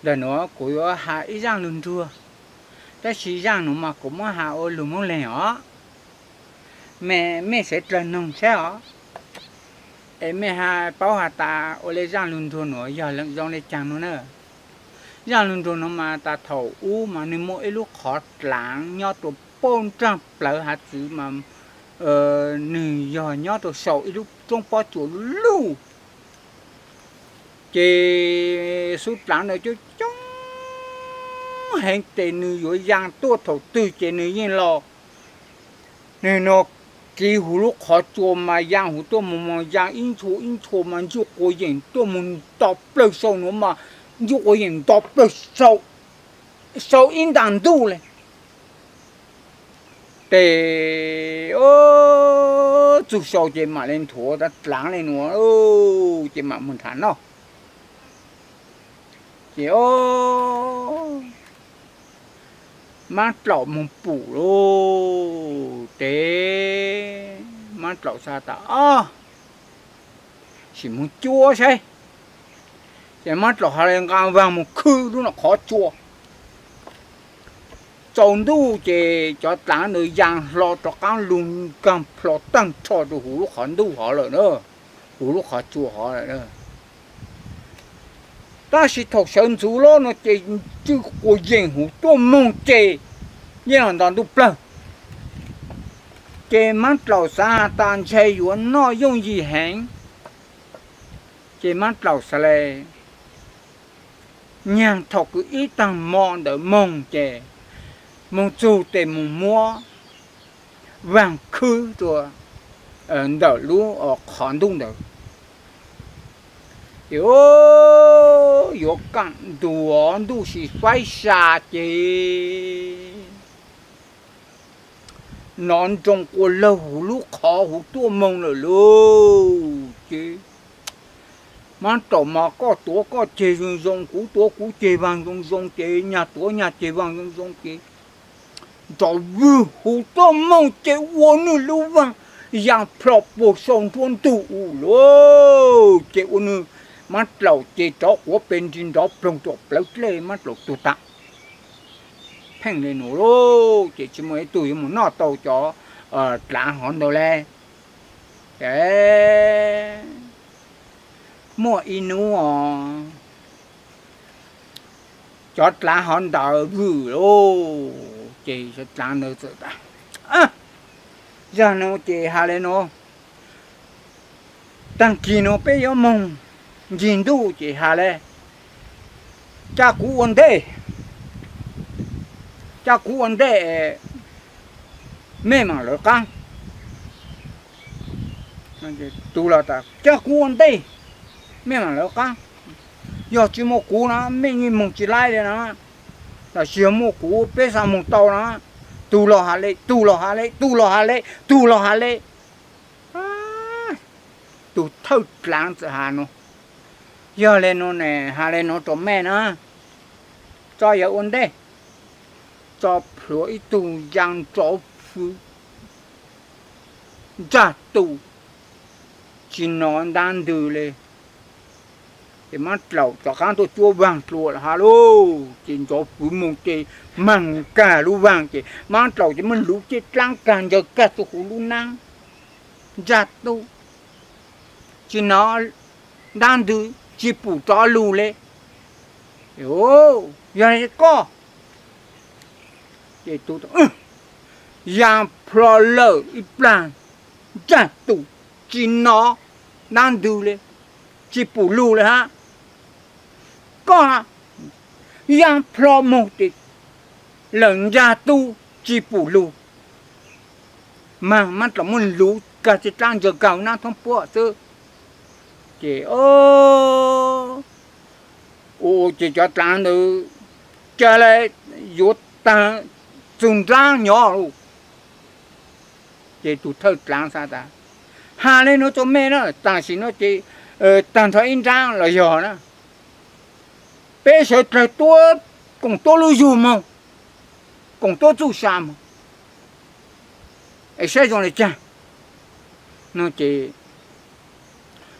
Ntawm nuav kuv yuav has ib zaaj lug nruag, tab sis zaaj nuav mas kuv muab has ua lug Moob Leeg os. Mej, mej sawv dlawg noog saib os, es mej ha paub has tas ua le zaaj lug nruag nuav yog zoo le caag nuav na. Zaaj lug nruag nuav mas tas thaum ub mas nwg muaj ib lub qhov dlaav nyob rua puag nraag plawv hav txwv mas nwg yog nyob rua sau ib lub roob pob tsuas luj. Ces xub dlaav ntawd coob coob heev tes nwg yuav yaa tuaj thaum twg ces nwg yeej los. Nwg no kiv huv lub qhov tsua mas yaa huv tuaj moog mas yaa ib ntshua ib ntshua mas ntsuj quav yeem tuaj moog nto plawg sau nuav mas ntsuj quav yeem nto plawg sau ib nta ntuj le. Tes txug sau ces mam le nthuav dlaav le nuav, ces mam moog nrhav noj. Ces maab tlaum moog pum lauj, tes maab tlaum xav tas, o, sim moog cuab saib. Ces maab tlaum has le nqaa vaag moog khwb lub no qhov tsua. Tsaus ntuj ces cov dlaav ntawd yaa hlo rov qaab lug nkaag plho taag nrho rua huv lub qhov ntuj hov lawm, huv lub qhov tsua hov lawm. Tab sis thaum sawv ntxuv lawm no ces ntsuj quav yeem huv tuaj moog ces yeej los nto ntuj plawg. Ces maab tlaum xav has tas ntshe yuav noj yooj yim heev. Ces maab tlaum xav le nyaag thaum kws ib taag mo ntawd moog ces moog txug tes moog muab vaag khwb rua ntawm lub qhov ntuj ntawd. Ces yuav kaam ntuag ntuj sis faib sa ces nov nroo quas laug huv lub qhov huv tuaj moog lawm lauj. Ces maab tlaum mas koj tuav koj ceg zoo zoo, kuv tuav kuv ceg vaag zoo zoo ces nyag tuav nyag ceg vaag zoo zoo ces nrov vwg huv tuaj moog ces ua nwg lub vaag yaa plho puag sau nruab ntug u lauj. Ces ua nwg maab tlaum ces rov quav pes nrig nrov ploog rua plawv dlej, maab tlaum tug taag pheej le nuav lauj. Ces tsi muaj ib tug yuav moog noj tau cov dlaav hov ntawd le. Ces muaj ib nub os, cov dlaav hov ntawd vwm lauj. Ces cov dlaav ntawd txawm tas, yog nuav ces has le nuav, taag kis nuav peb yuav moog ncig ntuj ces has le, coj kuv ua ntej, coj kuv ua ntej, mej maam lawv qaab. Tug los tas coj kuv ua ntej, mej maam lawv qaab. Yog tsi muaj kuv na mej yeej moog tsi laib le na, tab sis yog muaj kuv peb xaav moog tau na. Tug los has le, tug los has le, tug los has le, tug los has le. Tug thawj dlaav txawm has nuav, yog le nuav ne, has le nuav rua mej na, tso yawg ua ntej. Tso plhuav ib tug yaa nrov fwv ntsag tu, tsi nov ntab ntws le. Ces maab tlaum rov qaab tuaj cuab vaag dlua lawm has lauj. Ces nrov fwv moog ces maag kag lub vaag ces maab tlaum ces muab luv caj dlaab kag ntsaws kag txug huv lub naab ntsag tu, tsi nov ntab ntws, tsi pum rov lug le. Yog koj, ces yaa plho lawm ib plag ntsag tu, tsi nov ntab ntws le, tsi pum lug le hab. Koj yaa plho moog ces lawm ntsag tu, tsi pum lug. Maag maab tlaum muab luv kag caj dlaab ntsaws kag huv naab thoob puab xwb. Ces, ces cov dlaav ntawd ca le yuav taag txug nraab nyob lawm. Ces tug thawj dlaav xav tas, has le nuav rua mej na, tam sim no ces taag nrho ib nraab los yog na, peb sawv dlawg tuab koom tuab lub zug moog, koom tuab txuj sa moog, es saib zoo le caag. No ces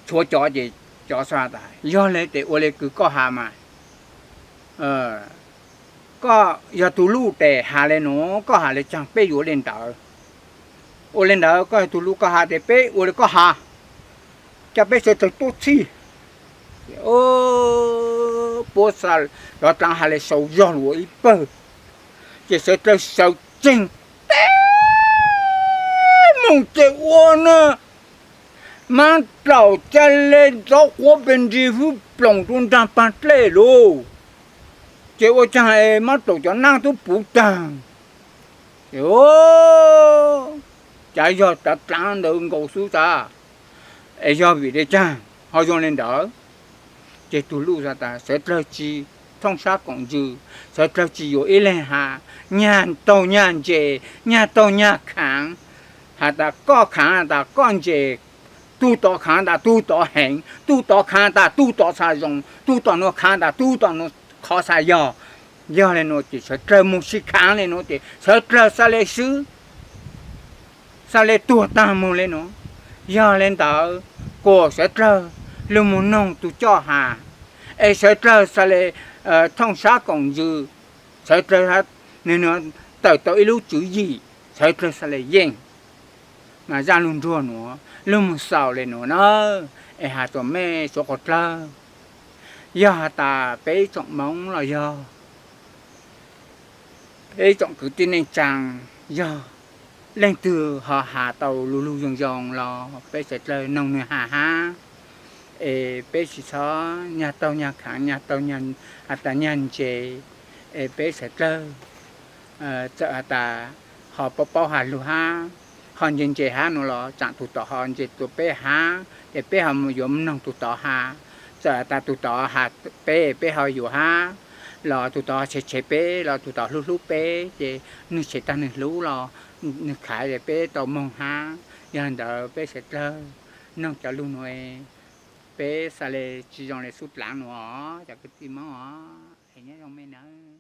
tshuav cov ces cov xav tas, yog le tes ua le kws koj has mas, koj yog tug luj tes has le nuav, koj has le caag peb yuav ua le ntawd. Ua le ntawd koj yog tug luj koj has tes peb ua le koj has, ca peb sawv dlawg tuab txhij. Puab xaav, cov dlaav has le sau zog lug ua ib pawg, ces sawv dlawg sawv tsees teb moog ces ua na, maab dlaum ca le ntxov quav pes ntsig hwb ploos rua nraag paag dlej lug, ces ua caag es maab dlaum cov naab tub puv taag. Ces cav yog cov dlaav ntawd nkaus xwb tas, es yog vim le caag ho zoo le ntawd? Ces tug luj has tas sawv dlawg tsi thooj sab koom ntsws, sawv dlawg tsi yuav ib leeg has, nyag taug nyag ntses, nyag taug nyag khaav, has tas koj khaav tas koj ntses, tug tod khaav tas tug tod heev, tug tod khaav tas tug tod xa zoo, tug tom nuav khaav tas tug tom nuav qhov xa yog. Yog le nuav ces sawv dlawg moog sib khaav le nuav ces sawv dlawg xaav le swb, xaav le tuag taag moog le nuav. Yog le ntawd, kuas sawv dlawg lug moog noog tug coj has, es sawv dlawg xaav le thooj sab koom ntsws, sawv dlawg nwg tawm tau ib lub tswv yim, sawv dlawg xaav le yeej. Mas zaaj lug nruag nuav, lug moog xaus le nuav na, es has rua mej suav quas dlawg, yog has tas peb tsoom Moob los yog peb tsoom kwv tij neej tsaa, yog leej twg ho has tau lug lug zoo zoo los peb sawv dlawg noog nwg has hab, es peb tsi txhob nyag taug nyag khaav, nyag taug has tas nyag ntses, es peb sawv dlawg txawm has tas ho paub paub has lug hab, ho ntse ntse hab nuav los tsaam tug tod ho ntse rua peb hab, ces peb ho yuav moog noog tug tod has. Txawm has tas tug tod has peb, peb ho yuav hab, los tug tod tshev tshev peb los tug tod hlub hlub peb, ces nwg tshev taag nwg hlub los nwg khaiv peb tau moog hab. Yog ntawd peb sawv dlawg noog cov lug nuav, peb xaav le tsi zoo le xub dlaav nuav, cov kwv tij Moob os, es nyob zoo mej nawb.